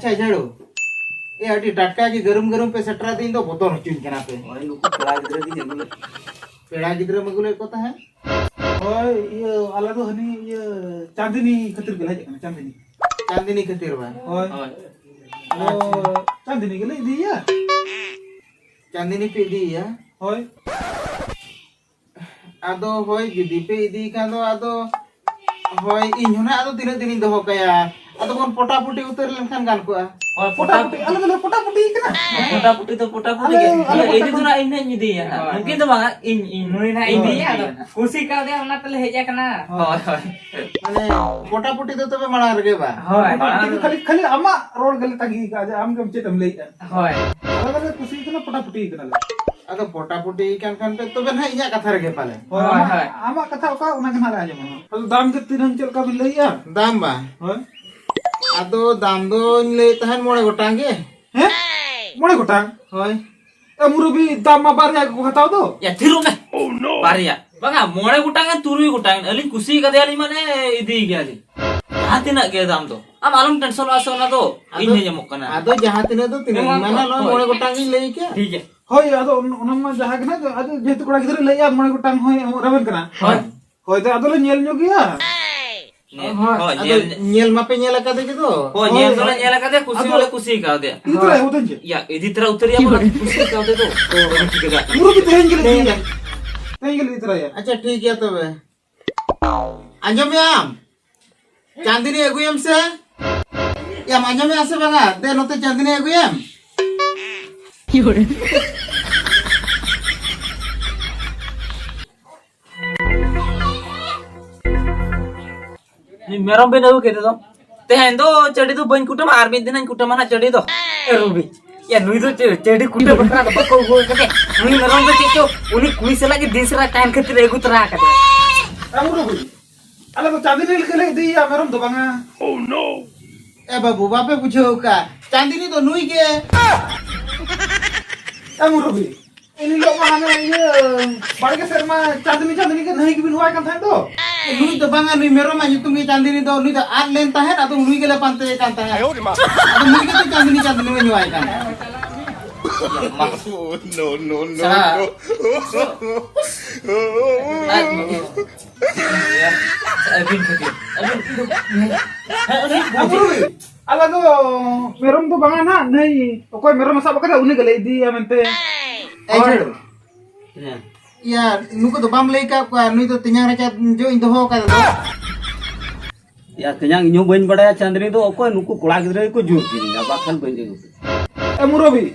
ᱟᱪᱪᱷᱟ ᱡᱷᱟᱲᱩ, ᱮ ᱟᱹᱰᱤ ᱴᱟᱴᱠᱟ ᱜᱮ ᱜᱟᱹᱨᱩᱢ ᱜᱟᱹᱨᱩᱢ ᱯᱮ ᱥᱮᱴᱮᱨᱟᱫᱤᱧ ᱫᱚ, ᱵᱚᱛᱚᱨ ᱦᱚᱪᱚᱧ ᱠᱟᱱᱟ ᱯᱮ᱾ ᱦᱳᱭ, ᱱᱩᱠᱩ ᱯᱮᱲᱟ ᱜᱤᱫᱽᱨᱟᱹ ᱜᱤᱧ ᱟᱹᱜᱩ ᱞᱮᱫ ᱠᱚᱣᱟ᱾ ᱯᱮᱲᱟ ᱜᱤᱫᱽᱨᱟᱹᱢ ᱟᱹᱜᱩ ᱞᱮᱫ ᱠᱚ ᱛᱟᱦᱮᱸᱫ? ᱦᱳᱭ, ᱤᱭᱟᱹ, ᱟᱞᱮ ᱫᱚ ᱦᱟᱹᱱᱤ, ᱤᱭᱟᱹ, ᱪᱟᱸᱫᱤᱱᱤ ᱠᱷᱟᱹᱛᱤᱨ ᱜᱮᱞᱮ ᱦᱮᱡ ᱟᱠᱟᱱᱟ, ᱪᱟᱸᱫᱤᱱᱤ᱾ ᱪᱟᱸᱫᱤᱱᱤ ᱠᱷᱟᱹᱛᱤᱨ ᱵᱟᱝ? ᱦᱳᱭ᱾ ᱦᱳᱭ᱾ ᱟᱫᱚ ᱟᱪᱪᱷᱟ᱾ ᱪᱟᱸᱫᱤᱱᱤ ᱜᱮᱞᱮ ᱤᱫᱤᱭᱮᱭᱟ᱾ ᱪᱟᱸᱫᱤᱱᱤ ᱯᱮ ᱤᱫᱤᱭᱮᱭᱟ? ᱦᱳᱭ᱾ ᱟᱫᱚ ᱦᱳᱭ, ᱡᱩᱫᱤ ᱯᱮ ᱤᱫᱤᱭᱮ ᱠᱷᱟᱱ ᱫᱚ ᱟᱫᱚ, ᱦᱳᱭ, ᱤᱧ ᱦᱚᱸ ᱱᱟᱜ ᱟᱫᱚ ᱛᱤᱱᱟᱹᱜ ᱫᱤᱱᱤᱧ ᱫᱚᱦᱚ ᱠᱟᱭᱟ? ᱟᱫᱚ ᱵᱚᱱ ᱯᱚᱴᱟᱯᱩᱴᱤ ᱩᱛᱟᱹᱨ ᱞᱮᱱᱠᱷᱟᱱ ᱜᱟᱱ ᱠᱚᱜᱼᱟ᱾ ᱦᱳᱭ, ᱯᱚᱴᱟᱯᱩᱴᱤ, ᱯᱚᱴᱟᱯᱩᱴᱤ᱾ ᱟᱞᱮ ᱫᱚᱞᱮ ᱯᱚᱴᱟᱯᱩᱴᱤ ᱠᱟᱱᱟ᱾ ᱯᱚᱴᱟᱯᱩᱴᱤ ᱫᱚ ᱯᱚᱴᱟᱯᱩᱴᱤ ᱟᱞᱮ, ᱜᱮ᱾ ᱟᱞᱮ ᱤᱭᱟᱹ, ᱤᱫᱤ ᱯᱚᱴᱟᱯᱩᱴᱤ᱾ ᱫᱚ ᱱᱟᱜ ᱤᱧ ᱱᱟᱜ ᱤᱧ ᱤᱫᱤᱭᱮᱭᱟ ᱱᱟᱜ᱾ ᱦᱳᱭ᱾ ᱩᱱᱠᱤᱱ ᱫᱚ ᱵᱟᱝᱟ, ᱤᱧ, ᱤᱧ᱾ ᱱᱩᱭ ᱱᱟᱜ ᱤᱧ ᱤᱫᱤᱭᱮᱭᱟ, ᱟᱫᱚ ᱠᱩᱥᱤ ᱠᱟᱣᱫᱮᱭᱟ, ᱚᱱᱟ ᱛᱮᱞᱮ ᱦᱮᱡ ᱟᱠᱟᱱᱟ᱾ ᱦᱳᱭ, ᱦᱳᱭ᱾ ᱢᱟᱱᱮ, ᱯᱚᱴᱟᱯᱩᱴᱤ ᱫᱚ ᱛᱚᱵᱮ ᱢᱟᱲᱟᱝ ᱨᱮᱜᱮ ᱵᱟ? ᱦᱳᱭ, ᱯᱚᱴᱟᱯᱩᱴᱤ ᱢᱟᱲᱟᱝ ᱫᱚ ᱨᱮ᱾ ᱠᱷᱟᱹᱞᱤ, ᱠᱷᱟᱹᱞᱤ ᱟᱢᱟᱜ ᱨᱚᱲ ᱜᱮᱞᱮ ᱛᱟᱺᱜᱤ ᱠᱟᱜᱼᱟ ᱡᱮ ᱟᱢ ᱜᱮᱢ ᱪᱮᱫ ᱮᱢ ᱞᱟᱹᱭᱮᱜᱼᱟ᱾ ᱦᱳᱭ᱾ ᱟᱞᱮ ᱫᱚᱞᱮ ᱠᱩᱥᱤ ᱠᱟᱱᱟ, ᱯᱚᱴᱟᱯᱩᱴᱤ ᱠᱟᱱᱟᱞᱮ᱾ ᱟᱫᱚ ᱯᱚᱴᱟᱯᱩᱴᱤ ᱠᱟᱱ ᱠᱷᱟᱱ ᱯᱮ ᱛᱚᱵᱮ ᱱᱟᱦᱟᱜ ᱤᱧᱟᱜ ᱠᱟᱛᱷᱟ ᱨᱮᱜᱮ ᱯᱟᱞᱮ᱾ ᱦᱳᱭ, ᱦᱳᱭ, ᱟᱢᱟᱜ, ᱦᱳᱭ᱾ ᱟᱢᱟᱜ ᱠᱟᱛᱷᱟ ᱚᱠᱟ, ᱚᱱᱟ ᱜᱮ ᱱᱟᱦᱟᱜ ᱞᱮ ᱟᱸᱡᱚᱢᱟ᱾ ᱟᱫᱚ ᱫᱟᱢ ᱜᱮ ᱛᱤᱱᱟᱹᱜ ᱪᱮᱫ ᱞᱮᱠᱟ ᱵᱤᱱ ᱞᱟᱹᱭᱮᱜᱼᱟ? ᱫᱟᱢ ᱵᱟ? ᱦᱳᱭ᱾ ᱟᱫᱚ ᱫᱟᱢ ᱫᱚᱧ ᱞᱟᱹᱭᱮᱫ ᱛᱟᱦᱮᱸᱫ ᱢᱚᱬᱮ ᱜᱚᱴᱟᱝ ᱜᱮ᱾ ᱦᱮᱸ? ᱢᱚᱬᱮ ᱜᱚᱴᱟᱝ? ᱦᱳᱭ᱾ ᱮ, ᱢᱩᱨᱩᱵᱤ, ᱫᱟᱢ ᱢᱟ ᱵᱟᱨᱭᱟ ᱜᱮᱠᱚ ᱦᱟᱛᱟᱣ ᱫᱚ᱾ ᱭᱟ, ᱛᱷᱤᱨᱚᱜ ᱢᱮ᱾ Oh no! ᱵᱟᱨᱭᱟ᱾ ᱵᱟᱝᱟ, ᱢᱚᱬᱮ ᱜᱚᱴᱟᱝ ᱜᱮ, ᱛᱩᱨᱩᱭ ᱜᱚᱴᱟᱝ᱾ ᱟᱹᱞᱤᱧ ᱠᱩᱥᱤ ᱠᱟᱫᱮᱭᱟᱞᱤᱧ ᱢᱟᱱᱮ ᱤᱫᱤᱭ ᱜᱮᱭᱟᱞᱤᱧ᱾ ᱡᱟᱦᱟᱸ ᱛᱤᱱᱟᱹᱜ ᱜᱮ ᱫᱟᱢ ᱫᱚ᱾ ᱟᱢ ᱟᱞᱚᱢ ᱴᱮᱱᱥᱚᱱᱚᱜᱼᱟ ᱥᱮ ᱚᱱᱟ ᱫᱚ᱾ ᱤᱧ ᱟᱫᱚ, ᱦᱚᱸᱧ ᱮᱢᱚᱜ ᱠᱟᱱᱟ᱾ ᱟᱫᱚ ᱡᱟᱦᱟᱸ ᱛᱤᱱᱟᱹᱜ ᱫᱚ ᱛᱤᱱᱟᱹᱜ᱾ ᱮᱢᱟ ᱢᱟᱱᱮ ᱠᱚ᱾ ᱱᱚᱣᱟ ᱦᱳᱭ᱾ ᱢᱚᱬᱮ ᱜᱚᱴᱟᱝ ᱜᱤᱧ ᱞᱟᱹᱭ ᱠᱮᱫ᱾ ᱴᱷᱤᱠ ᱜᱮᱭᱟ᱾ ᱦᱳᱭ, ᱟᱫᱚ ᱚᱱ-, ᱚᱱᱟ ᱢᱟ ᱡᱟᱦᱟᱸ ᱜᱮ ᱱᱟᱜ, ᱟᱫᱚ ᱡᱮᱦᱮᱛᱩ ᱠᱚᱲᱟ ᱜᱤᱫᱽᱨᱟᱹ ᱞᱟᱹᱭᱮᱜᱼᱟ, ᱢᱚᱬᱮ ᱜᱚᱴᱟᱝ ᱦᱚᱸᱭ ᱮᱢᱚᱜ ᱨᱮᱵᱮᱱ ᱠᱟᱱᱟ᱾ ᱦᱳᱭ᱾ ᱦᱳᱭ, ᱫᱚ ᱟᱫᱚ ᱞᱮ ᱧᱮᱞ ᱧᱚᱜ ᱜᱮᱭᱟ᱾ ᱧᱮᱞ, ᱦᱳᱭ, ᱦᱳᱭ, ᱟᱫᱚ ᱧᱮᱞ᱾ ᱧᱮᱞ ᱢᱟᱯᱮ ᱧᱮᱞ ᱟᱠᱟᱫᱮ ᱜᱮ ᱫᱚ᱾ ᱦᱳᱭ, ᱦᱳᱭ, ᱧᱮᱞ ᱫᱚᱞᱮ ᱦᱳᱭ᱾ ᱧᱮᱞ ᱟᱠᱟᱫᱮ, ᱠᱩᱥᱤ ᱟᱫᱚ ᱦᱚᱸᱞᱮ ᱠᱩᱥᱤ ᱠᱟᱣᱫᱮᱭᱟ᱾ ᱤᱫᱤ ᱛᱚᱨᱟᱭᱟ ᱵᱚ ᱛᱮᱦᱮᱧ ᱪᱮ? ᱭᱟ, ᱤᱫᱤ ᱛᱚᱨᱟ ᱩᱛᱟᱹᱨ ᱭᱟ ᱵᱚ, ᱚᱱᱟ ᱠᱩᱥᱤ ᱠᱟᱣᱫᱮ ᱫᱚ᱾ ᱚ, ᱵᱟᱹᱧ ᱴᱷᱤᱠᱟᱹ ᱫᱟᱲᱮᱭᱟᱜ ᱠᱟᱱᱟ᱾ ᱢᱩᱨᱩᱵᱤ ᱛᱮᱦᱮᱧ ᱜᱮᱞᱮ ᱤᱫᱤᱭᱟ᱾ ᱛᱮᱦᱮᱧ ᱜᱮᱞᱮ ᱤᱫᱤ ᱛᱚᱨᱟᱭᱟ᱾ ᱟᱪᱪᱷᱟ, ᱴᱷᱤᱠ ᱜᱮᱭᱟ ᱛᱚᱵᱮ᱾ ᱟᱸᱡᱚᱢᱮᱜᱼᱟᱢ? ᱪᱟᱸᱫᱤᱱᱤ ᱟᱹᱜᱩᱭᱮᱢ ᱥᱮ᱾ ᱭᱟᱢ ᱟᱸᱡᱚᱢᱮᱜᱼᱟ ᱥᱮ ᱵᱟᱝᱟ? ᱫᱮ ᱱᱚᱛᱮ ᱪᱟᱸᱫᱤᱱᱤ ᱟᱹᱜᱩᱭᱮᱢ᱾ ᱩᱱᱤ ᱢᱮᱨᱚᱢ ᱵᱮᱱ ᱟᱹᱜᱩ ᱠᱮᱫᱮ ᱫᱚ᱾ ᱛᱮᱦᱮᱧ ᱫᱚ ᱪᱟᱹᱰᱤ ᱫᱚ ᱵᱟᱹᱧ ᱠᱩᱴᱟᱹᱢᱟ, ᱟᱨ ᱢᱤᱫ ᱫᱤᱱ ᱦᱟᱸᱜ ᱠᱩᱴᱟᱹᱢᱟ ᱱᱟᱜ ᱪᱟᱹᱰᱤ ᱫᱚ᱾ ᱮ ᱨᱚᱵᱤ, ᱭᱟ, ᱱᱩᱭ ᱫᱚ ᱪᱮ-, ᱪᱟᱹᱰᱤ ᱠᱩᱴᱟᱹᱢ ᱵᱟᱠᱷᱨᱟ ᱫᱚ ᱵᱟᱠᱚ ᱟᱹᱜᱩ ᱟᱠᱟᱫᱮ᱾ ᱱᱩᱭ ᱢᱮᱨᱚᱢ ᱫᱚ ᱪᱮᱫ ᱪᱚ, ᱩᱱᱤ ᱠᱩᱲᱤ ᱥᱟᱞᱟᱜ ᱜᱮ ᱫᱤᱱ ᱥᱟᱨᱟ ᱛᱟᱦᱮᱱ ᱠᱷᱟᱹᱛᱤᱨ ᱮ ᱟᱹᱜᱩ ᱛᱚᱨᱟ ᱟᱠᱟᱫᱮ᱾ ᱟᱢ ᱨᱚᱵᱤ, ᱟᱞᱮ ᱫᱚ ᱪᱟᱸᱫᱤᱱᱤ ᱞᱮᱠᱟ ᱞᱮ ᱤᱫᱤᱭᱮᱭᱟ, ᱢᱮᱨᱚᱢ ᱫᱚ ᱵᱟᱝᱟ᱾ ᱮ ᱵᱟᱹᱵᱩ, ᱵᱟᱯᱮ ᱵᱩᱡᱷᱟᱹᱣ ᱠᱟᱜ, ᱪᱟᱸᱫᱤᱱᱤ ᱫᱚ ᱱᱩᱭ ᱜᱮ᱾ ᱮ ᱢᱩᱨᱩᱵᱤ, ᱮᱱ ᱦᱤᱞᱳᱜ ᱢᱟ ᱦᱟᱱᱮ ᱤᱭᱟᱹ ᱵᱟᱲᱜᱮ ᱥᱮᱫ ᱨᱮᱢᱟ ᱪᱟᱸᱫᱤᱱᱤ, ᱪᱟᱸᱫᱤᱱᱤ ᱜᱮ ᱱᱟᱹᱦᱤ ᱜᱮᱵᱤᱱ ᱦᱚᱦᱚᱣᱟᱭ ᱠᱟᱱ ᱛᱟᱦᱮᱸᱫ ᱫᱚ᱾ ᱱᱩᱭ ᱫᱚ ᱵᱟᱝᱟ, ᱱᱩᱭ ᱢᱮᱨᱚᱢᱟᱜ ᱧᱩᱛᱩᱢ ᱜᱮ ᱪᱟᱸᱫᱤᱱᱤ ᱫᱚ, ᱱᱩᱭ ᱫᱚ ᱟᱫ ᱞᱮᱱ ᱛᱟᱦᱮᱸᱫ, ᱟᱫᱚ ᱱᱩᱭ ᱜᱮᱞᱮ ᱯᱟᱱᱛᱮᱭᱮ ᱠᱟᱱ ᱛᱟᱦᱮᱸᱫ᱾ ᱟᱫᱚ ᱱᱩᱭ ᱜᱮᱛᱚ ᱪᱟᱸᱫᱤᱱᱤ, ᱪᱟᱸᱫᱤᱱᱤ ᱢᱟ ᱧᱩᱣᱟᱭ ᱠᱟᱱ᱾ ᱥᱟᱞᱟ᱾ ᱟᱹᱵᱤᱱ ᱠᱷᱟᱹᱛᱤᱨ᱾ ᱟᱹᱵᱤᱱ ᱫᱚ ᱦᱮᱸ, ᱩᱱᱤ ᱟᱵᱚ ᱨᱩᱭ, ᱟᱞᱮ ᱫᱚ ᱢᱮᱨᱚᱢ ᱫᱚ ᱵᱟᱝᱟ ᱱᱟᱦᱟᱜ, ᱱᱟᱹᱭ ᱚᱠᱚᱭ ᱢᱮᱨᱚᱢ ᱮ ᱥᱟᱵ ᱟᱠᱟᱫᱟ ᱩᱱᱤ ᱜᱮᱞᱮ ᱤᱫᱤᱭᱮᱭᱟ ᱢᱮᱱᱛᱮ᱾ ᱮ ᱡᱷᱟᱹᱲᱩ᱾ ᱦᱮᱸ᱾ ᱤᱭᱟ, ᱱᱩᱠᱩ ᱫᱚ ᱵᱟᱢ ᱞᱟᱹᱭ ᱟᱠᱟᱫ ᱠᱚᱣᱟ, ᱱᱩᱭ ᱫᱚ ᱛᱮᱧᱟᱝ ᱨᱟᱪᱟ ᱡᱚ ᱤᱧ ᱫᱚᱦᱚ ᱟᱠᱟᱫᱟ ᱫᱚ᱾ ᱭᱟ, ᱛᱮᱧᱟᱝ, ᱤᱧ ᱦᱚᱸ ᱵᱟᱹᱧ ᱵᱟᱰᱟᱭᱟ ᱪᱟᱸᱫᱽᱱᱤ ᱫᱚ ᱚᱠᱚᱭ, ᱱᱩᱠᱩ ᱠᱚᱲᱟ ᱜᱤᱫᱽᱨᱟᱹ ᱜᱮᱠᱚ ᱡᱳᱨ ᱠᱤᱫᱤᱧᱟ, ᱵᱟᱠᱷᱟᱱ ᱵᱟᱹᱧ ᱟᱹᱜᱩ ᱠᱮᱭᱟ᱾ ᱮ ᱢᱩᱨᱚᱵᱤ,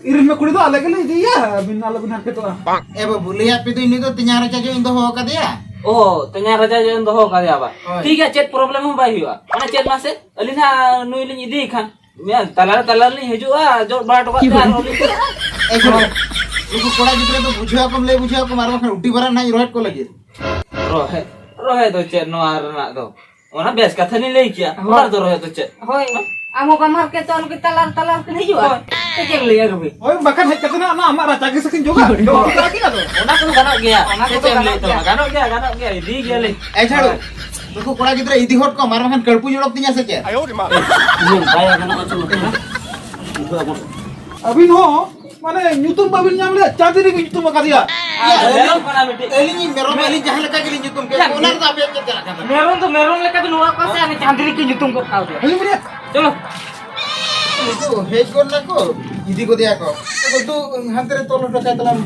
ᱤᱨᱤᱞ ᱢᱮ ᱠᱩᱲᱤ ᱫᱚ ᱟᱞᱮ ᱜᱮᱞᱮ ᱤᱫᱤᱭᱮᱭᱟ, ᱟᱹᱵᱤᱱ ᱟᱞᱚᱵᱤᱱ ᱦᱟᱨᱠᱮᱛᱚᱜᱼᱟ᱾ ᱮ ᱵᱟᱹᱵᱩ, ᱞᱟᱹᱭᱟᱫ ᱯᱮ ᱫᱚ, ᱤᱱᱟᱹ ᱫᱚ ᱛᱮᱧᱟᱝ ᱨᱟᱪᱟ ᱡᱚ ᱤᱧ ᱫᱚᱦᱚ ᱟᱠᱟᱫᱮᱭᱟ᱾ ᱚ, ᱛᱮᱧᱟᱝ ᱨᱟᱪᱟ ᱡᱚ ᱤᱧ ᱫᱚᱦᱚ ᱟᱠᱟᱫᱮᱭᱟ ᱵᱟ᱾ ᱦᱳᱭ᱾ ᱴᱷᱤᱠ ᱜᱮᱭᱟ, ᱪᱮᱫ problem ᱦᱚᱸ ᱵᱟᱭ ᱦᱩᱭᱩᱜᱼᱟ᱾ ᱢᱟᱱᱮ ᱪᱮᱫ ᱢᱟᱥᱮ? ᱟᱹᱞᱤᱧ ᱦᱟᱸᱜ ᱱᱩᱭ ᱞᱤᱧ ᱤᱫᱤᱭᱮ ᱠᱷᱟᱱ, ᱢᱮ-, ᱛᱟᱞᱟ ᱨᱮ ᱛᱟᱞᱟ ᱨᱮᱞᱤᱧ ᱦᱤᱡᱩᱜᱼᱟ, ᱡᱚᱜ ᱵᱟᱲᱟ ᱦᱚᱴᱚ ᱠᱟᱜ ᱯᱮ ᱟᱨᱦᱚᱸ ᱞᱤᱧ ᱪᱟᱞᱟᱜᱼᱟ᱾ ᱮ ᱡᱷᱟᱹᱲᱩ, ᱱᱩᱠᱩ ᱠᱚᱲᱟ ᱜᱤᱫᱽᱨᱟᱹ ᱫᱚ ᱵᱩᱡᱷᱟᱹᱣ ᱟᱠᱚᱢ ᱞᱟᱹᱭ ᱵᱩᱡᱷᱟᱹᱣ ᱟᱠᱚᱢ, ᱟᱨ ᱵᱟᱝᱠᱷᱟᱱ ᱩᱰᱤ ᱵᱟᱨᱟ ᱱᱟᱜ ᱤᱧ ᱨᱚᱦᱮᱫ ᱠᱚ ᱞᱟᱹᱜᱤᱫ᱾ ᱨᱚᱦᱮᱫ, ᱨᱚᱦᱮᱫ ᱫᱚ ᱪᱮᱫ ᱱᱚᱣᱟ ᱨᱮᱱᱟᱜ ᱫᱚ? ᱚᱱᱟ ᱵᱮᱥ ᱠᱟᱛᱷᱟ ᱞᱤᱧ ᱞᱟᱹᱭ ᱠᱮᱭᱟ᱾ ᱦᱳᱭ᱾ ᱚᱱᱟ ᱨᱮᱫᱚ ᱨᱚᱦᱮᱫ ᱫᱚ ᱪᱮᱫ? ᱦᱳᱭ᱾ ᱦᱮᱸ? ᱟᱢ ᱦᱚᱸ ᱵᱟᱢ ᱦᱟᱨᱠᱮᱛᱚᱜᱼᱟ, ᱱᱩᱠᱤᱱ ᱛᱟᱞᱟ ᱨᱮ, ᱛᱟᱞᱟ ᱨᱮᱠᱤᱱ ᱦᱤᱡᱩᱜᱼᱟ᱾ ᱦᱳᱭ᱾ ᱪᱮᱫ ᱮᱢ ᱞᱟᱹᱭᱟ, ᱨᱚᱵᱤ? ᱦᱳᱭ, ᱵᱟᱠᱷᱟᱱ ᱦᱮᱡ ᱠᱟᱛᱮ ᱱᱟᱜ ᱚᱱᱟ ᱟᱢᱟᱜ ᱨᱟᱪᱟ ᱜᱮ ᱥᱮ ᱠᱤᱱ ᱡᱚᱜᱟ᱾ ᱡᱚᱜᱟ ᱠᱤᱱ ᱟᱫᱚ᱾ ᱚᱱᱟ ᱠᱚᱫᱚ ᱜᱟᱱᱚᱜ ᱜᱮᱭᱟ᱾ ᱚᱱᱟ ᱥᱮ ᱠᱚᱫᱚ ᱪᱮᱫ ᱮᱢ ᱜᱟᱱᱚᱜ ᱞᱟᱹᱭᱮᱫ ᱛᱟᱵᱚᱱᱟ? ᱜᱮᱭᱟ᱾ ᱜᱟᱱᱚᱜ ᱜᱮᱭᱟ, ᱜᱟᱱᱚᱜ ᱜᱮᱭᱟ, ᱤᱫᱤ ᱜᱮᱭᱟᱞᱤᱧ᱾ ᱮ ᱡᱷᱟᱲᱩ, ᱦᱳᱭ᱾ ᱱᱩᱠᱩ ᱠᱚᱲᱟ ᱜᱤᱫᱽᱨᱟᱹ ᱤᱫᱤ ᱦᱚᱴ ᱠᱚᱢ, ᱟᱨ ᱵᱟᱝᱠᱷᱟᱱ ᱠᱟᱹᱲᱯᱩ ᱡᱚᱲᱚᱠ ᱛᱤᱧᱟ ᱥᱮ ᱪᱮᱫ? ᱤᱭᱟᱹ, ᱵᱟᱭ ᱜᱟᱱᱚᱜᱼᱟ, ᱪᱚᱞᱚ᱾ ᱟᱹᱵᱤᱱ ᱦᱚᱸ ᱢᱟᱱᱮ ᱧᱩᱛᱩᱢ ᱵᱟᱵᱤᱱ ᱧᱟᱢ ᱞᱮᱫᱟ, ᱪᱟᱸᱫᱽᱱᱤ ᱵᱤᱱ ᱧᱩᱛᱩᱢ ᱟᱠᱟᱫᱮᱭᱟ᱾ ᱤᱭᱟᱹ, ᱢᱮᱨᱚᱢ ᱠᱟᱱᱟ ᱢᱤᱫᱴᱤᱡ᱾ ᱟᱹᱞᱤᱧ ᱤᱧ ᱢᱮᱨᱚᱢ, ᱟᱹᱞᱤᱧ ᱡᱟᱦᱟᱸ ᱞᱮᱠᱟ ᱜᱮᱞᱤᱧ ᱧᱩᱛᱩᱢ ᱠᱮᱫ ᱠᱚᱣᱟ, ᱚᱱᱟ ᱨᱮᱫᱚ ᱟᱯᱮᱭᱟᱜ ᱪᱮᱫ ᱪᱟᱞᱟᱜ ᱠᱟᱱᱟ? ᱢᱮᱨᱚᱢ ᱫᱚ ᱢᱮᱨᱚᱢ ᱞᱮᱠᱟ ᱫᱚ ᱱᱚᱣᱟ ᱠᱚ ᱥᱮ ᱦᱟᱱᱮ ᱪᱟᱸᱫᱽᱱᱤ ᱠᱤᱱ ᱧᱩᱛᱩᱢ ᱜᱚᱫ ᱠᱟᱣᱫᱮᱭᱟ᱾ ᱦᱤᱡᱩᱜ ᱢᱮ᱾ ᱪᱚᱞᱚ᱾ ᱩᱱᱠᱩ ᱦᱮᱡ ᱜᱚᱫ ᱱᱟᱠᱚ, ᱤᱫᱤ ᱜᱚᱫᱮᱭᱟ ᱠᱚ᱾ ᱟᱫᱚ ᱫᱩ, ᱦᱟᱱᱛᱮ ᱨᱮ ᱛᱚᱞ ᱦᱚᱴᱚ ᱠᱟᱭ ᱛᱟᱞᱟᱝ᱾